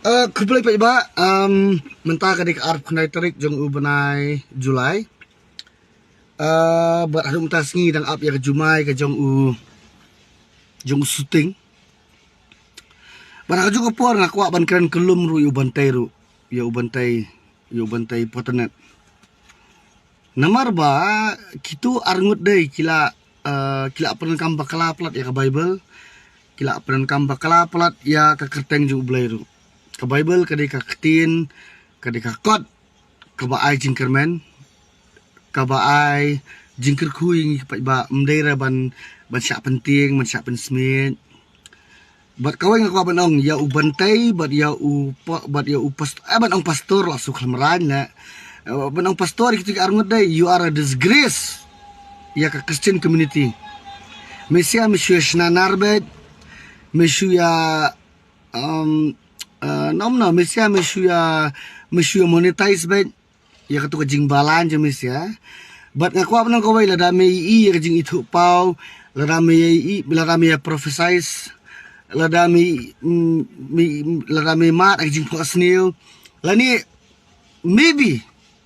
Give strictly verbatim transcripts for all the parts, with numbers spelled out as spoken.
Uh, khublei paidbah, um, mynta ka dei ka arphew khyndai tarik jong u bnai July. Uh, bad haduh mynta sngi dang ap ïa ka jumai ka jong u, jong u shooting. Bad ha kajuh ka por nga kwah ban kren kyllum ruh ïa u Bantei ruh, ïa u Bantei, ïa u Bantei Potonet. Namar ba kito arngut dei ki la, uh, ki la pyndonkam bakla palat ïa ka Bible, ki la pyndonkam bakla palat ïa ka kyrteng jong u Blei ruh. Ka Bible ka dei ka ktien, ka dei ka kot kaba ai jingkyrmen, kaba ai jingkyrkhu ïa ngi paidbah, ym dei re ban, ban shah pyntieng, ban shah pynsmiej. Bad kawei nga kwah ban ong ïa u Bantei, bad ïa u pa-, bad ïa u past-, eh, ban ong pastor la suk lamrain la. Eh, ban ong pastor ïa kito ki arngut dei, you are a disgrace ïa ka Christian community. Me sha, me shu ïa shna nar bad, me shu ïa, um, uh, nom no, me sha, me shu ïa, me shu ïa monetize bad ïa kato ka jingbalang jong me sha. Bad nga kwah ban ong kawei, lada me ïohi ïa ka jingithuh paw, lada me ïohi, lada me ïa prophesize, lada me, mm, me, lada me mad ïa ka jingphohsniew, lane maybe,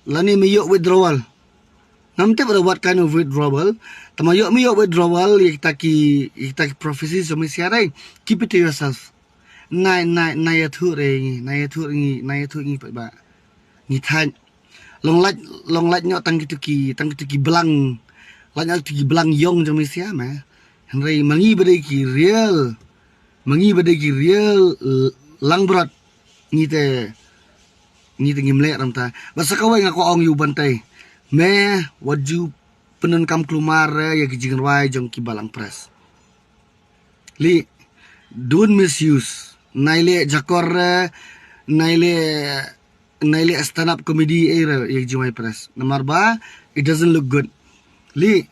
lane me ïoh withdrawal. Ngam tip ruh what kind of withdrawal. Tangba ïoh me ïoh withdrawal ïa kita ki, ïa kita ki prophecies jong me sha, right? Keep it to yourself. Nai, nai, nai ïathuh re ngi, nai ïathuh re ngi, nai ïathuh re ngi paidbah. Ngi thait. Long lait, long lait noh tang kito ki, tang kito ki blang. Lait noh kito ki blang ïong jong me sha ma. Hynrei ma ngi ba dei ki real, ma ngi ba dei ki real, eh, langbrot, ngi te, ngi te ngim leh ramta. Bad sa kawei nga kwah ong ïa u Bantei. Me wat ju pyndonkam kulmar re ïa ki jingrwai jong ki balang press. Li, don't misuse. Nai leh jakor re, nai leh, nai leh stand up comedy, eh, re, ïa ki jingrwai press. Namar ba, it doesn't look good. Li,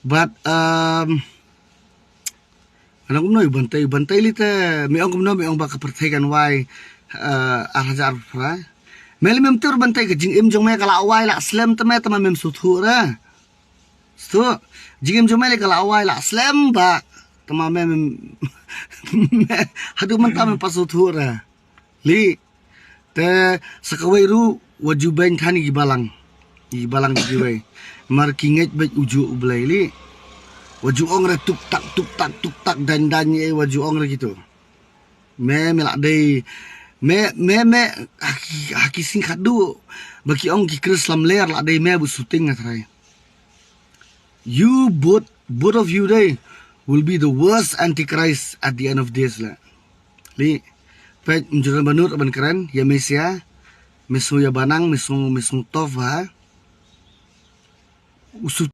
but, um, nga ong kumno ïa u Bantei, Bantei li te, me ong kumno, me ong ba ka pyrthei kan wai, eh, ar hajar phra. Me leh mem tip Bantei, ka jingim jong me ka la wai la slem te me, tangba mem sngewthuh re. Sngewthuh, jingim jong me leh ka la wai la slem bha. Tangba me, me, me, haduh mynta mem pat sngewthuh re. Li, te sa kawei ruh, wat ju beiñ than ïa ki balang. Ïa ki balang kiwei. Namar ki ngeit beit u juh u Blei li. Wat ju ong re tuk tak, tuk tak, tuk tak, daiñ daiñ, eh, wat ju ong re kito. Me, me la dei. Me, me, me, ha ki, ha ki sing khadduh ba ki ong ki Khrist lamler, la dei me ba shooting, nga tharai. You both, both of you dei will be the worst antichrist at the end of days la. Li, peit, ym ju don ba nud ban kren ïa me sha. Me sngew ïa banang, me sngew, me sngew tough ha. U shu